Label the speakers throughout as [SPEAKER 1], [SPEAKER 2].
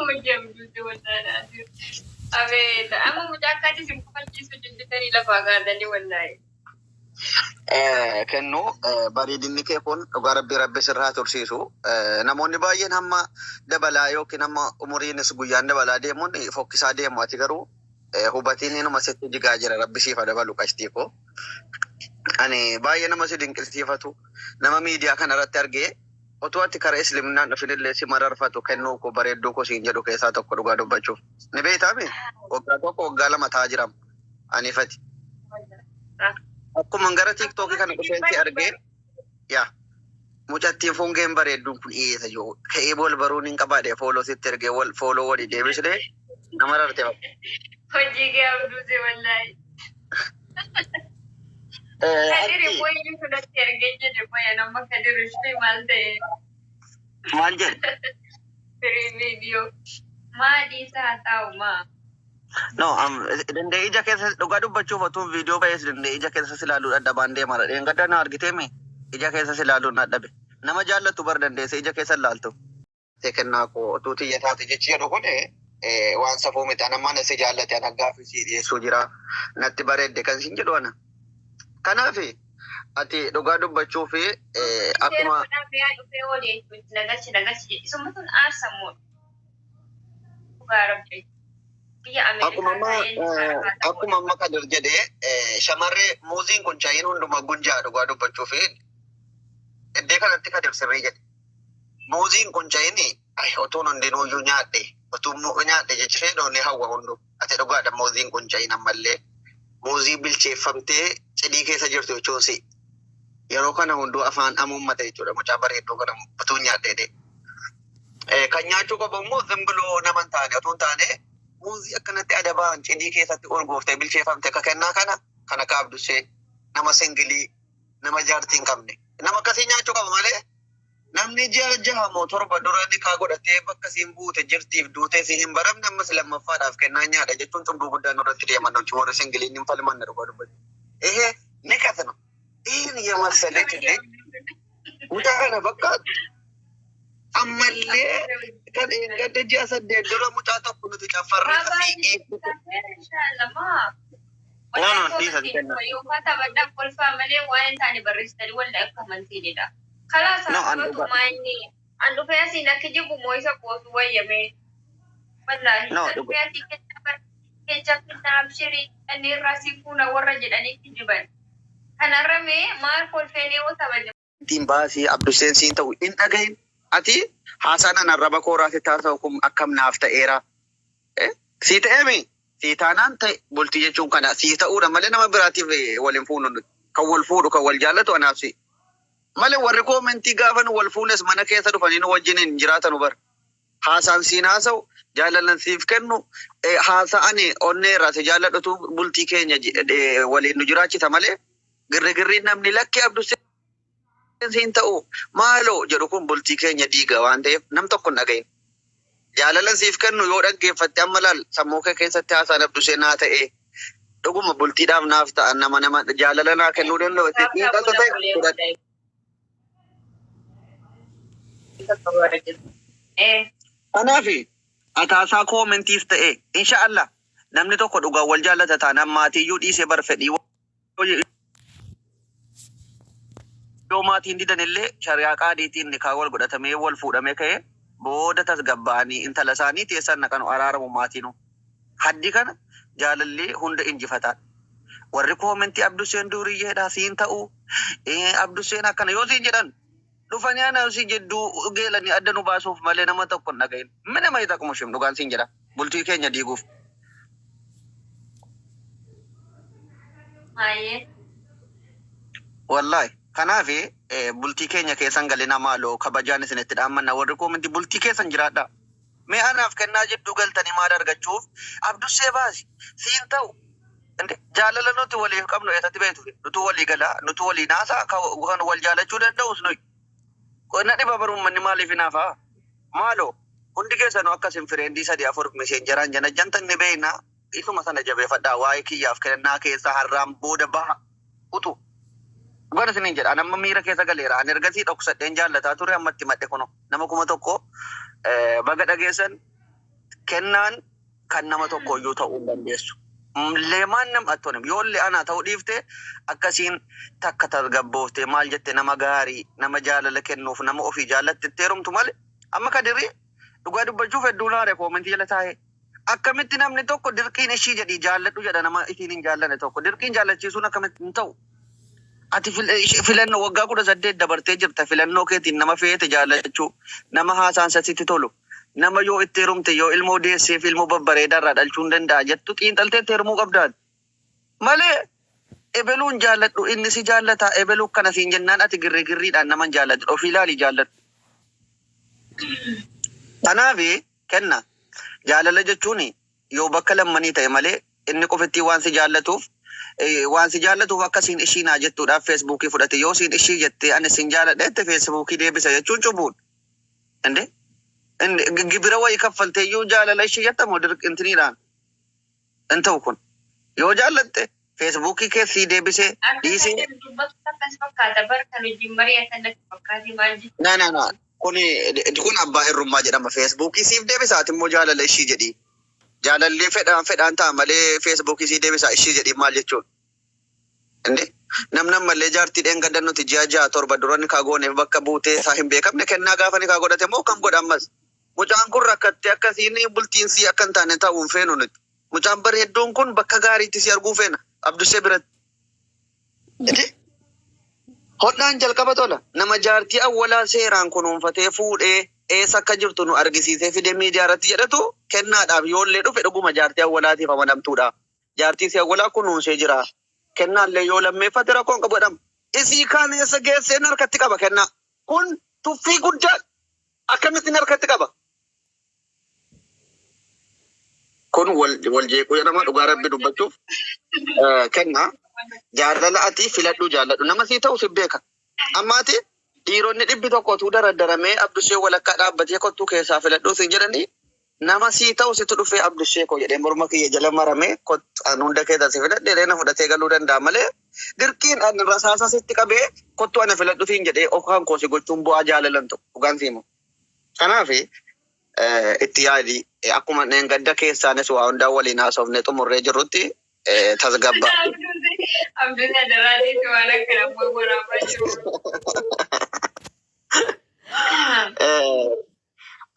[SPEAKER 1] Hojii abduuti wallaahi. Abeet amma mucaa akkaatii isin kofalchiisu jijjitanii lafaa kaatanii wallaahi.
[SPEAKER 2] Kennu bareedinni kee kun dhugaa rabbii rabbi sirraa tursiisu. Namoonni baay'een hamma dabalaa yookiin hamma umuriinis guyyaan dabalaa deemuun fokkisaa deemu. Ati garuu hubatiin inuma sitti jigaa jira, rabbi siif haa dabalu qashtii koo. Ani baay'ee nama si dinqisiifatu, nama miidiyaa kana irratti argee utuu ati karaa isliminaan dhufinillee si mararfatu, kennuu koo bareedduu koo siin jedhu keessaa tokko dhugaa dubbachuuf. Ni beektaami? Waggaa 1 waggaa 2 ta'aa jiram. Anifati. Akkuma gara TikTokii kana dhufeen si argee, yaa mucattiin fungeen bareedduun kun dhiyeessa jiru. Ka'ee wal baruun hin qabaadhe, follow sitti ergee wal follow walii deebisnee nama rarte.
[SPEAKER 1] Hojii kee abduuse wallaahi. Kadir immoo iyyuu sunatti ergee jedhe qoyan amma Kadir ishee maal ta'e?
[SPEAKER 2] Maal jedhe?
[SPEAKER 1] Firii viidiyoo. Maa dhiisaa haa taa'u maa?
[SPEAKER 2] No, danda'ee ija keessa dhugaa dubbachuuf otuun viidiyoo ba'ees danda'ee ija keessa si ilaaluu dadhabaan deema. Dheengadda na argiteemi ija keessa si ilaaluun dadhabe. Nama jaallattu bar dandeessee ija keessa ilaaltu. Kennaa koo otuu tiyya taate jechi jedhu kun waan safuu miti. Ana mana si jaallate, ana gaaffii si dhiyeessuu jira. Natti bareedde kan siin jedhu ana. Kanaaf ati dhugaa dubbachuu fi akkuma.
[SPEAKER 1] Seera godhaa dhufee odeessu nagalchi nagalchi isuma sun aarsamuu dhugaa rabbi. Biyya
[SPEAKER 2] Akkuma
[SPEAKER 1] Ameerikaa
[SPEAKER 2] amma
[SPEAKER 1] taa'ee
[SPEAKER 2] akkuma amma Kadir jedhee, shamarree muuziin kun chayiin hundumaa gunjaa dhugaa dubbachuu fi iddee kanatti Kadir sirrii jedhe. Muuziin kun chayiin otuun hundinuuyyuu nyaadhe, otuun nyaadhe jechee dhoonee hawwa hundu. Ati dhugaadha, muuziin kun chayiin ammallee muuzii bilcheeffamtee cidii keessa jirtu jechuun si. Yeroo kana hunduu afaan amuummate jechuudha, mucaa bareedduu kana otuun nyaadhe. Kan nyaachuu qabu immoo zimbiloo nama hin taane otoo hin taane, muuzii akkanatti adabaan cidii keessatti urgooftee bilcheeffamte akka kennaa kana kan akka Abdussee, nama single, nama jaartii hin qabne, nama akkasii nyaachuu qaba malee namni ji'a 6 moo 7 dura nikaa godhatee bakka siin buute jirtiif duutee si hin baramne ammas lammaffaadhaaf kennaa nyaadha jechuun cubbuu guddaan nurratti deeman. Nuti warri singleiin hin falmanne dhugaa dubbachuu. Ihe ንቀት ነው። ይህን የመሰለች ልጅ mucaa kana fakkaatu ammallee kan gadda ji'a 8 dura mucaa tokko nuti caffarree asii. No, no, dhiisa kenna.
[SPEAKER 1] Yookaan taphadhaaf kolfaa malee waan hin taane barreessitanii walla akka amantiinidha. Kalaas
[SPEAKER 2] No, an
[SPEAKER 1] haasofatumaa inni an dhufee asiin akka jibu moo isa qoosu wayyame. Wallaahi
[SPEAKER 2] No,
[SPEAKER 1] an dhufee asii kecha kennaa abshirii inni irraa si fuuna warra jedhanii kijiban. Kanarra mee maal kolfeenee yoo taphanne.
[SPEAKER 2] Ittiin baasii Abduseen siin ta'u hin dhagahin. Ati haasaan an arraba kooraatti taasa'u kun akkam naaf ta'eera. Sii ta'eemi? Sii taanaan ta'e, bultii jechuun kana sii ta'uudha malee nama biraatiif wal hin fuunu nuti. Kan wal fuudhu, kan wal jaallatu anaaf si. Malee warri commentii gaafa nu wal fuunes mana keessa dhufanii nu wajjin hin jiraatanu bar. Haasaan siin haasa'u, jaalalan siif kennu, haasa'ani onnee irraa si jaalladhutu bultii keenya waliin nu jiraachisa malee girrigirriin namni lakki Abduseen siin ta'u maaloo jedhu kun bultii keenya diiga waan ta'eef nam tokko hin dhagahin. Jaalalan siif kennu yoo dhaggeeffatte, amma laal, sammuu kee keessatti haasaan Abduseen haa ta'e dhuguma bultiidhaaf naaf ta'a, nama nama jaalala naa kennuu danda'u itti xiinxalta ta'e fudhadhu. Kanaaf ataasaa commentiif ta'e, insha Allah, namni tokko dhugaan wal jaallata taanaan maatiiyyuu dhiisee bar fedhii yoo maatiin didan illee shari'aa qaadiitiin nikaa wal godhatamee wal fuudhamee ka'ee booda tasgabba'anii intala isaanii teessan naqanu araaramu maatiinu. Haddi kana jaalalli hunda injifataa. Warri commentii Abduseen duuriyyeedha siin ta'u, Abduseen akkana yoo siin jedhan, dhufanii ana si jidduu geelanii adda nu baasuuf malee nama tokko hin dhagahin. Minima ይጠቅሙሽም dhugaan siin jedha. Bultii keenya diiguuf.
[SPEAKER 1] Baay'ee.
[SPEAKER 2] Wallahi. Kanaaf bultii keenya keessan galina maaloo kabajaan isinitti dhaammanna, warri commentii bultii keessan jiraadha. Mee anaaf kennaa jidduu galtanii maal argachuuf Abdussee baasi siin ta'u? Inde jaalala nuti waliif qabnu eessatti beektu? Nutu walii galaa, nutu walii naasaa, kan wal jaalachuu danda'us nuyi. Na dhiba bar, uummanni maaliif hinaafaa? Maaloo hundi keessanuu akkasin friendii sadii afur messengeraan janajjantan ni beekna. Isuma sana jabeeffadhaa, waa'ee kiyyaaf kennaa keessa har'aan booda baha utu. Dhugaan isiniin jedha, ani amma miira keessa galeera. Ani ergasii dhoksadheen jaallataa ture, amma itti madhe kuno. Nama 1000 baga dhageessan. Kennaan kan nama tokko iyyuu ta'uu hin dandeessu. Leemaan nama attonim yoollee ana ta'uu dhiifte akkasiin takka tasgabbooftee maal jette, nama gaarii, nama jaalala kennuuf, nama ofii jaallatte itti heerumtu malee. Amma Kadirri dhugaa dubbachuuf hedduu naare comment jala taa'ee. Akkamitti namni tokko dirqiin ishii jedhii jaalladhu jedha? Nama isiin hin jaallanne tokko dirqiin jaallachiisuun akkamitti hin ta'u? Ati filannoo waggaa 18 dabartee jirta. Filannoo keetiin nama feete jaallachuu, nama haasaan sitti tolu, nama yoo itti heerumte yoo ilmoo deesseef ilmoo babbareedaa irraa dhalchuu hin danda'a jettu xiinxaltee itti heerumuu qabdaati. Malee ebeluun jaalladhu, inni si jaallata, ebeluu kana siin jennaan ati girri girriidhaan nama hin jaalladhu. Ofii ilaalii jaalladhu. Kanaaf kenna jaalala jechuun yoo bakka lammanii ta'e malee inni qofittii waan si jaallatuuf akkasiin ishii naa jettuudhaaf Facebookii fudhate, yoo siin ishii jettee ani sin jaaladha jette Facebookii deebisa jechuun cubbuudha. Inde inni gibira wayii kaffaltee iyyuu jaalala ishii jettamoo dirqintiniidhaan hin ta'u. Kun yoo jaallatte Facebookii keessii deebisee
[SPEAKER 1] Akka
[SPEAKER 2] dhiisee.
[SPEAKER 1] kan dubbatu akkas fakkaata, bara kan wajjin mari'atan natti fakkaate, maal jechuudha.
[SPEAKER 2] Na na na, kun abbaa irrummaa jedhama. Facebookii siif deebisa, ati immoo jaalala ishii jedhii. Jaalalli fedhaan fedhaan ta'a malee Facebookii sii deebisa ishii jedhii maal jechuudha? Inde namni ammallee jaartii dheengaddan nuti ji'a 6 7 dura ni kaagooneef bakka buutee isaa hin beekamne kennaa gaafa ni kaagodhate immoo kam godha ammas? Mucaan kun rakkattee akkasiin bultiin sii akka hin taane ta'uu hin feenu nuti. Mucaan bareedduun kun bakka gaariitti si arguu feena. Abdushee biratti. Inde hodhaan jalqaba tola. Nama jaartii awwalaa seeraan kunuunfatee fuudhee eessa akka jirtu nu argisiisee fidee miidiyaa irratti jedhatu kennaadhaaf yoollee dhufe dhuguma jaartii awwalaatiif amanamtuudha. Jaartii si awwalaa kunuunsee jira. Kennaallee yoo lammeeffate rakkoon qabu jedhama. Isii kaan eessa geesseen harkatti qaba kennaa? Kun tuffii guddaa, akkamittiin harkatti qaba? Kun wal jeequu jedhama dhugaa Rabbi dubbachuuf. Kennaa jaalala ati filadhuu jaalladhu, nama sii ta'u si beeka. Amma ati dhiironni 100 utuu daraddaramee Abdushee walakkaa dhaabbatee kottuu keessaa filadhuu siin jedhanii, nama sii ta'u situ dhufee Abdushee koo jedhee morma kiyya jala maramee kottu an hunda keessaa si filadhe jedhee na fudhatee galuu danda'a malee dirqiin an rasaasa sitti qabee kottu ana filadhu siin jedhee okaan koo si gochuun bu'aa jaalalan ta'u, dhugaan siima. Kanaaf itti yaadi, akkuma gadda keessaanis waa hundaa waliin haasofnee xumurree jirrutti tasgabbaa.
[SPEAKER 1] Abduun Adaraatiif waan akkana waraabaa jiru.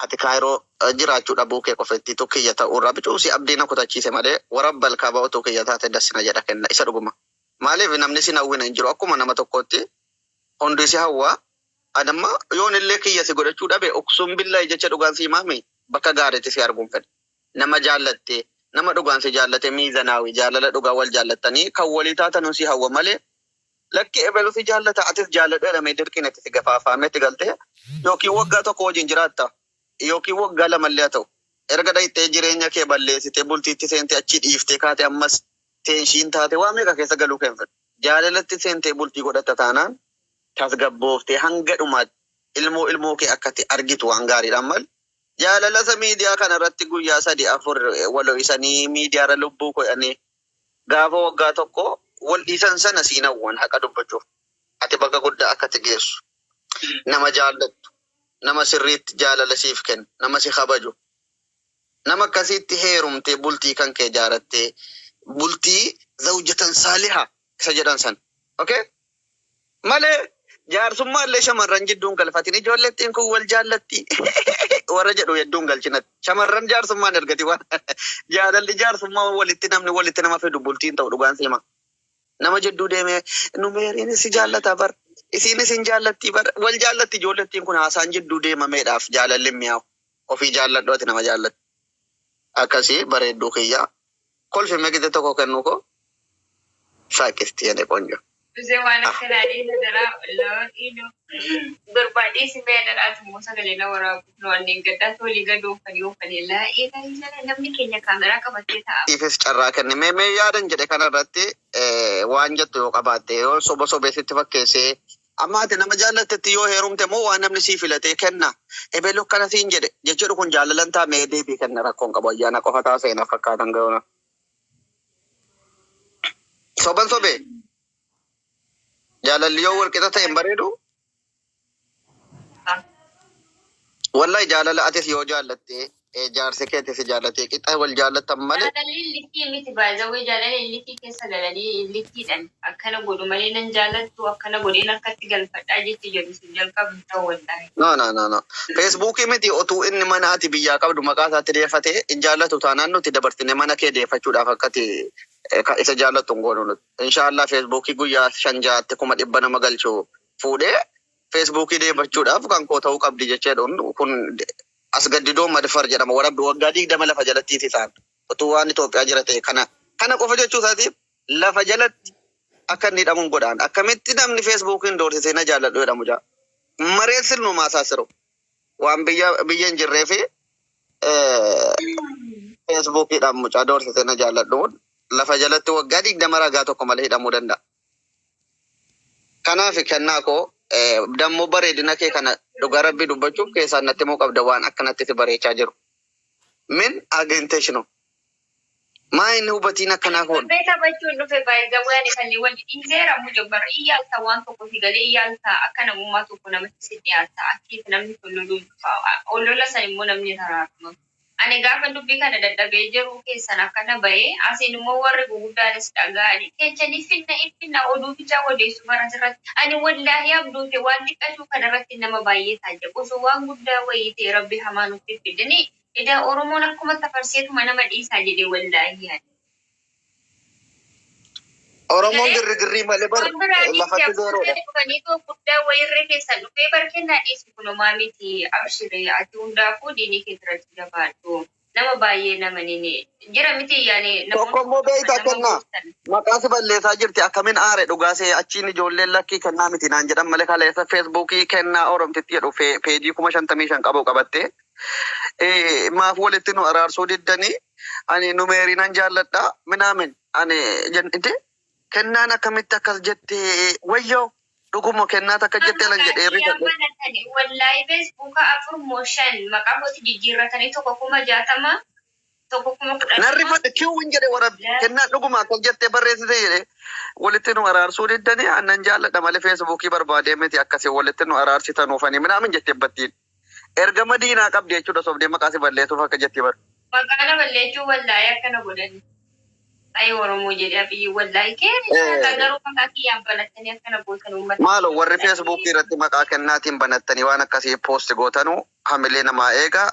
[SPEAKER 2] Ati Kaayiroo jiraachuu dhabuu kee qofetti kiyya ta'uurraa bicuusi abdii na kutachiise malee warra balkaaba utuu kiyya taate dassina jedha kenna isa dhuguma. Maaliif namni sin hawwina hin jiru? Akkuma nama tokkootti hundi si hawwa. Adamma yoon illee kiyya si godhachuu dhabe uksum billahi jecha dhugaan si himaami bakka gaariitti si arguun fedha. Nama jaallatte, nama dhugaan si jaallate, miizanaawi jaalala dhugaa wal jaallattanii kan walii taatan si hawwa malee lakki ebelu si jaallata atis jaalladhu jedhamee dirqiin itti si gafaafametti galtee yookiin waggaa 1 wajjin jiraatta yookiin waggaa 2llee haa ta'u erga dhayxee jireenya kee balleessitee bultiitti seentee achi dhiiftee kaate ammas tension taate waa meeqa keessa galuu kee hin fedhu. Jaalalatti seentee bultii godhatta taanaan tasgabbooftee hanga dhumaatti ilmoo ilmoo kee akkatti argitu waan gaariidhaan mal jaalala isa miidiyaa kana irratti guyyaa 3 4 wal ho'isanii miidiyaarra lubbuu godhanii gaafa waggaa 1 wal dhiisan sana siin hawwan. Haqa dubbachuuf ati bakka guddaa akkatti geessu, nama jaallattu, nama sirriitti jaalala siif kennu, nama si kabaju, nama akkasiitti heerumtee bultii kan kee jaarattee bultii zawjatan saaliha isa jedhan san, okay, malee jaarsummaa illee shamarran jidduun galfatin. Ijoollettiin kun wal jaallatti warra jedhu hedduun galchinatti shamarran jaarsummaan ergati. Waan jaalalli jaarsummaa walitti namni walitti nama fidu bultiin ta'u, dhugaan siima. Nama jidduu deemee nu meeriin si jaallata bar, isiin isin jaallatti bar, wal jaallatti ijoollettiin kun haasaan jidduu deemameedhaaf jaalalli mi'aawu. Ofii jaalladhu, ati nama jaallatti akkasii bareedduu kiyyaa kolfime gite tokko kennuu koo saaqisti jedhe qonjo.
[SPEAKER 1] Usee waan akkanaa dhiisa daraa loon dhiinu barbaadhiisi mee daraati immoo sagalee na waraabu nu wanneen gaddaatti walii gadoo uffanii uffanii laa ilaa namni keenya kaameraa qabatee ta'a.
[SPEAKER 2] Ifis carraa kenne. Mee mee yaadan jedhe kanarratti waan jettu yoo qabaatte, yoo soba sobee sitti fakkeessee, amma ati nama jaallattetti yoo heerumte moo waan namni sii filatee kenna ebelu akkana siin jedhe jechuudha, kun jaalalan taa? Mee deebii kenna, rakkoon qabu ayyaana qofa taa seenaa fakkaatan ga'uuna. Soban sobee jaalalli yoo wal qixa ta'e hin bareedu. Wallahi jaalala atis yoo jaallatte Jaarsi keetti si jaallatee qixa wal jaallattan malee.
[SPEAKER 1] Jaalalli illikii miti baay'ee, jaalala illikii keessa galanii illikiidhaan akkana godhu malee nan jaallattu akkana godheen harkatti galfadhaa jechi jedhu sun jalqabu ta'u wallaahi.
[SPEAKER 2] No, no, no, no. Feesbuukii miti, otuu inni mana ati biyyaa qabdu maqaa isaatti deeffatee hin jaallatu taanaan nuti dabarsine mana kee deeffachuudhaaf akkati isa jaallattu hin goonu nuti. Inshaallah feesbuukii guyyaa 5-6tti 100,000 nama galchu fuudhee feesbuukii deeffachuudhaaf kan koo ta'uu qabdi jechuudhaan kun asgaddidoo madfar jedhama. Warabbi waggaa 20 lafa jalatti isaan otuu waan Itoophiyaa jira ta'e kana qofa jechuu isaatiif lafa jalatti akka inni hidhamuun godhaan. Akkamitti namni feesbuukiin doorsisee na jaalladhu jedhamu jaa. Maree silnu maasaasiru waan biyya hin jirree fi feesbuukiidhaan mucaa doorsisee na jaalladhuun lafa jalatti waggaa 20 ragaa tokko malee hidhamuu danda'a. Kanaaf kennaa koo dammoo bareedina kee kana dhugaa rabbii dubbachuuf keessaan natti himuu qabda waan akkanatti si bareechaa jiru. Min agenteeshino. Maa inni hubatiin akkanaa kun?
[SPEAKER 1] Torbee taphachuun dhufe baay'ee ani kan wal dhiiseera muja bara iyyaalta waan tokko si galee iyyaalta akka namummaa tokko namatti si dhiyaata akkiif namni kun loluun dhufa olola san immoo namni taraarama. Ani gaafa dubbii kana dadhabee jiru keessan akkana bahee asiin immoo warri guguddaanis dhaga'anii keechanii finna finna oduu bichaa odeessu bara asirratti. Ani wallaahi abduute waan xiqqashuu kanarratti nama baay'ee taajjabu osoo waan guddaa wayii ta'e rabbi hamaa nutti fidanii edaa Oromoon akkuma tafarseetuma nama dhiisaa jedhee wallaahi ani.
[SPEAKER 2] Oromoon girrigirrii malee bar
[SPEAKER 1] Waan biraa dhiisi
[SPEAKER 2] lafatti zeeroodha.
[SPEAKER 1] dhufanii too guddaa wayirree keessan dhufee barkennaa dhiisi kunumaa miti abshiree ati hundaafuu diinii kee irratti jabaadhu. Nama baay'ee nama nini jira miti yaani.
[SPEAKER 2] Tokko immoo beektaa kennaa maqaa si balleessaa jirti akkamiin aare dhugaa see achiin ijoolleen lakkii kennaa miti naan jedhan malee kaleessa feesbuukii kennaa Oromtitti jedhu peejii 55,000 qabu qabattee maaf walitti nu araarsuu diddanii ani numeerii nan jaalladha minaamin ani jennite kennaan akkamitti akkas jettee wayyoo dhuguma kennaa takka jettee lan jedhee rifadhe.
[SPEAKER 1] Wallaahi feesbuuka afur moo shan maqaa kooti jijjiirratanii tokko 60,000 tokko 10,000.
[SPEAKER 2] Nan rifadhe kiwwin jedhe warabbi kennaan dhuguma akkas jettee barreessite jedhe walitti nu araarsuu diddanii annan jaalladha malee feesbuukii barbaadee miti akkasii walitti nu araarsitan minaamin jettee battiin. Erga madiinaa qabdi jechuudha sobdee maqaa si balleessuuf akka jettee bar.
[SPEAKER 1] Maqaa na balleessuu wallaahi akkana godhani. Ayi Oromoo jedhee biyyi wallaahi kee garuu maqaa kiyyaan banattanii akkana gootan uummata.
[SPEAKER 2] Maalo warri feesbuukii irratti maqaa kennaatiin banattanii waan akkasii poosti gootanu hamilee namaa eega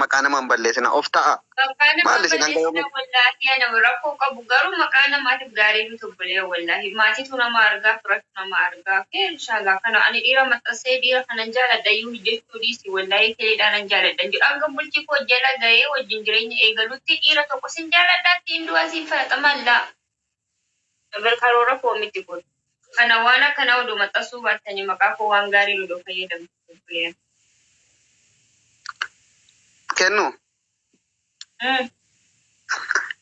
[SPEAKER 2] maqaa nama hin balleessina of ta'a.
[SPEAKER 1] Maqaa nama
[SPEAKER 2] Maali isin hanga
[SPEAKER 1] balleessina wallaahi nama rakkoo qabu garuu maqaa namaatiif gaarii miti obbolee wallaahi maatiitu nama argaa firattu nama argaa kee inshaallah kana ani dhiira maxxansee dhiira kanan jaaladha iyyuu jechuu dhiisi wallaahi keedhaan nan jaaladha jedhu hanga bultii koo jala gahee wajjin jireenya eegalutti dhiira tokko sin jaaladhaatti hin du'a siin falaxamallaa. Karoora koo miti kun. Kana waan akkana oduu maxxansuu baattanii maqaa koo waan gaarii oduu fayyadamtu obbolee.
[SPEAKER 2] Kennu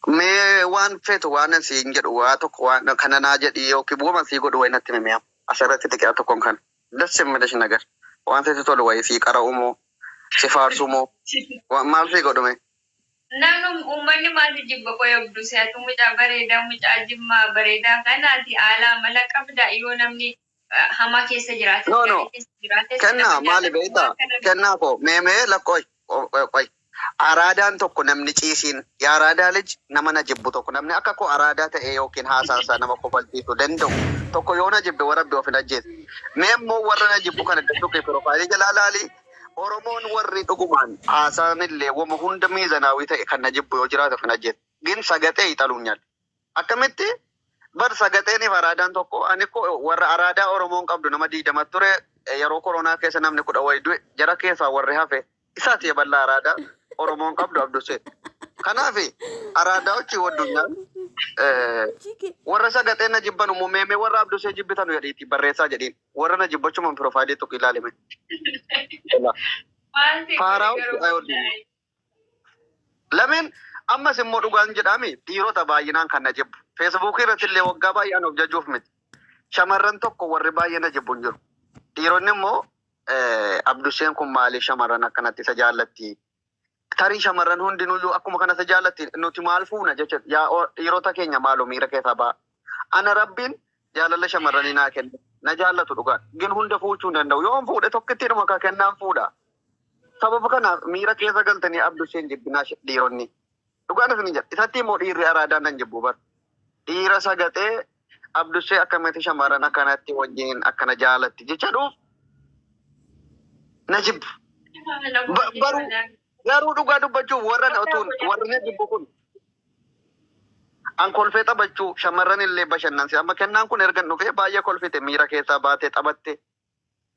[SPEAKER 2] mee waan feetu waan siin jedhu waa tokko waan kana naa jedhi yookiin bu'uma sii godhu wayi natti himi asirratti xiqqaa tokkoon kan das የሚልሽ ነገር waan sitti tolu wayii sii qara'u moo si faarsuu moo maal sii godhume?
[SPEAKER 1] Namni uummanni maal jibba qoyabdu si'atu mucaa bareedaa mucaa jimmaa bareedaa kanaati haala amala qabda yoo namni hamaa keessa jiraate
[SPEAKER 2] No, no.
[SPEAKER 1] gaarii keessa jiraate
[SPEAKER 2] Kennaa
[SPEAKER 1] nama
[SPEAKER 2] maali
[SPEAKER 1] jaalatu
[SPEAKER 2] beektaa?
[SPEAKER 1] waan kana.
[SPEAKER 2] Kennaa koo mee lakkoo qoy. Araadaan tokko namni ciisiin yaa araadaa lij nama na jibbu tokko namni akka koo araadaa ta'e yookiin haasaasaa nama kofalchiisuu danda'u tokko yoo na jibbe warabbi of hin ajjeesu. Mee immoo warra na jibbu kana dhukke piroofaayilii jalaa laali. Oromoon warri dhugumaan haasaan illee wama hunda miizanaawii ta'e kan na jibbu yoo jiraate of hin ajjeesu. Gin sagaxee ixaluun nyaadha. Akkamitti bar sagaxeeniif araadaan tokko ani ko warra araadaa Oromoon qabdu nama 20 ture yeroo koronaa keessa namni 10 wayi du'e jara keessaa warri hafe isaati bal'aa araadaa Oromoon qabdu Abdusee. Kanaaf araadaa hojii waddunyaa warra sagaxee na jibban immoo meemee warra Abdusee jibbitan jedhiitti barreessaa jedhiin warra na jibbachumaan piroofaayilii tokko ilaalime.
[SPEAKER 1] Maal si
[SPEAKER 2] Faaraa
[SPEAKER 1] godhe
[SPEAKER 2] hojii
[SPEAKER 1] garuu
[SPEAKER 2] ayoodhi. Lameen ammas immoo dhugaan jedhami dhiirota baay'inaan kan na jibbu. Feesbuukii irratti illee waggaa baay'een of jajuuf miti. Shamarran tokko warri baay'ee na jibbu hin jiru. Dhiironni immoo Abduseen kun maaliif shamarran akkanatti isa jaallatti? Tarii shamarran hundinuyyuu akkuma kana isa jaallatti nuti maal fuuna jechuudha. Yaa dhiirota keenya maaloo miira keessaa ba'a. Ana rabbiin jaalala shamarranii naa kenne. Na jaallatu dhugaan. Gin hunda fuuchuu hin danda'u. Yoon fuudhe tokkittiidhuma ka kennaan fuudha. Sababa kanaaf miira keessa galtanii abdu isheen jibbinaa dhiironni. Dhugaan isin jedha. Isatti immoo dhiirri araadaan nan jibbu bar. Dhiira sagaxee abdushee akkamitti shamarran akkanatti wajjin akkana jaalatti jecha dhuuf na jibbu. Baruu garuu dhugaa dubbachuuf warra na otuun warri na jibbu kun an kolfee taphachuu shamarran illee bashannansi. Amma kennaan kun erga dhufee baay'ee kolfite, miira keessaa baatee taphatte.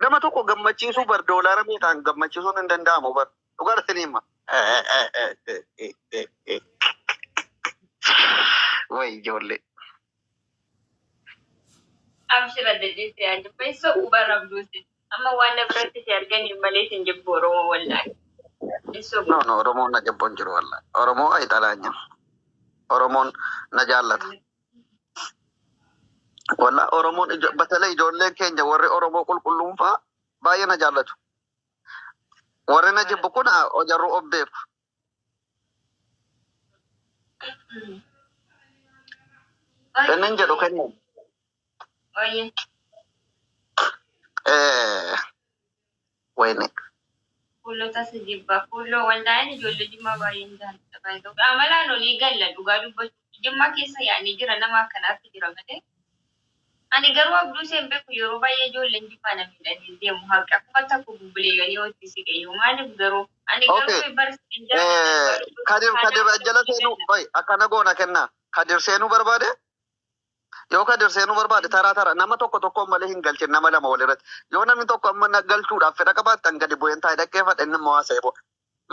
[SPEAKER 2] Nama tokko gammachiisuu bar doolaara meeqaan gammachiisuun hin danda'amu bar. Dhugaa isin hima. Way ijoollee.
[SPEAKER 1] Abshira deddeetti yaaddu. Isa ubar abduuti. Amma waan na biratti si arganiin malee sin jibbu Oromoo wallaahi. Isa
[SPEAKER 2] No, no, Oromoon na jibbu hin jiru wallahi. Oromoo ay xalaanya. Oromoon na jaallata. Walla Oromoon batalee ijoolleen keenya warri Oromoo qulqulluun fa'aa baay'ee na jaallatu. Warri na jibbu kun ojarruu of beeku. Inni jedhu kennu.
[SPEAKER 1] Oye.
[SPEAKER 2] Wayne.
[SPEAKER 1] Fuulota si jibba. Fuuloo wallaahi ijoollee jimmaa baay'een jaalladha. Amalaan olii galla dhugaa dubbachuu. Jimmaa keessa yaa'anii jira nama akkanaatu jira malee. Ani garuu abduu isheen beeku yeroo baay'ee ijoolleen jimmaa na miidhanii deemu. Haqa akkuma takka bubbuleeyyanii hojii si gayyuu. Maaliif garuu? Ani garuu barsiin jaalladha.
[SPEAKER 2] Kadir Kadir jala seenuu oi akkana goona kenna. Kadir seenuu barbaade? Yoo Kadir seenuu barbaade taraa taraa nama tokko tokkoon malee hin galchin nama lama walirratti. Yoo namni tokko amma na galchuudhaaf fedha qabaattan gadi bu'een taa'ee dhaggeeffadha inni immoo haasa'e bu'a.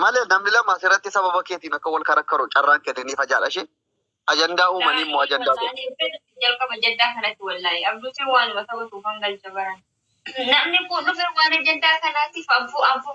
[SPEAKER 2] Malee namni lama asirratti sababa keetiin akka wal karakkaru carraan kenniniif ajaadha ishee. Ajandaa uumanii immoo ajandaa godhu.
[SPEAKER 1] Jalqaba jaddaa kanatti wallaahi abduutiin waanuma tapha tuufan galcha baran. Namni kun dhufe waan ajandaa kanaatiif anfuu anfuu